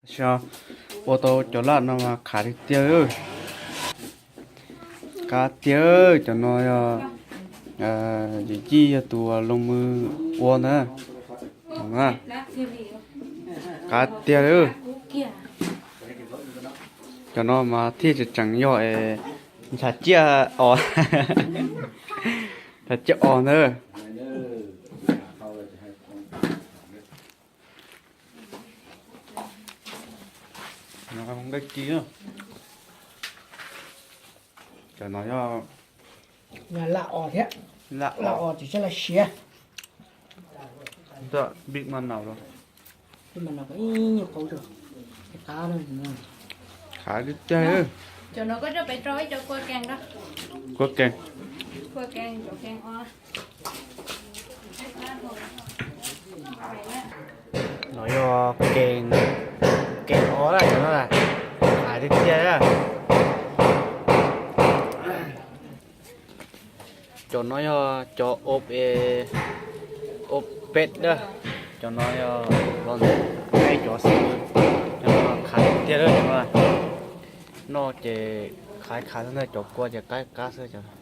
Xyov ua tau cov laj no mas qhav tiag tiag. Qab tiag, cov no yog Yim Yij yog tus loo mws ua ntag. Qab tiag li. Cov no mas thiaj tseem tseem yog es ntshav ciaj os, ntshav ciaj os ntag. Nqaij ci, cov no yog laj os thiab, laj os tsis tshaj laj siav. Npij maj naus los, qab tiag tiag. Cov no koj coj pem rau ib co kua kees, kua kees, kua kees os. No yog kees, kees os na, cov no na, qab tiag tiag. Cov no yog cov ob, ob peb na. Cov no yog los ntawm qaib cov xwb, cov no qab tiag tiag. Cov no noj ces qab qab xwb ntag, cov kua ces qab qab xwb.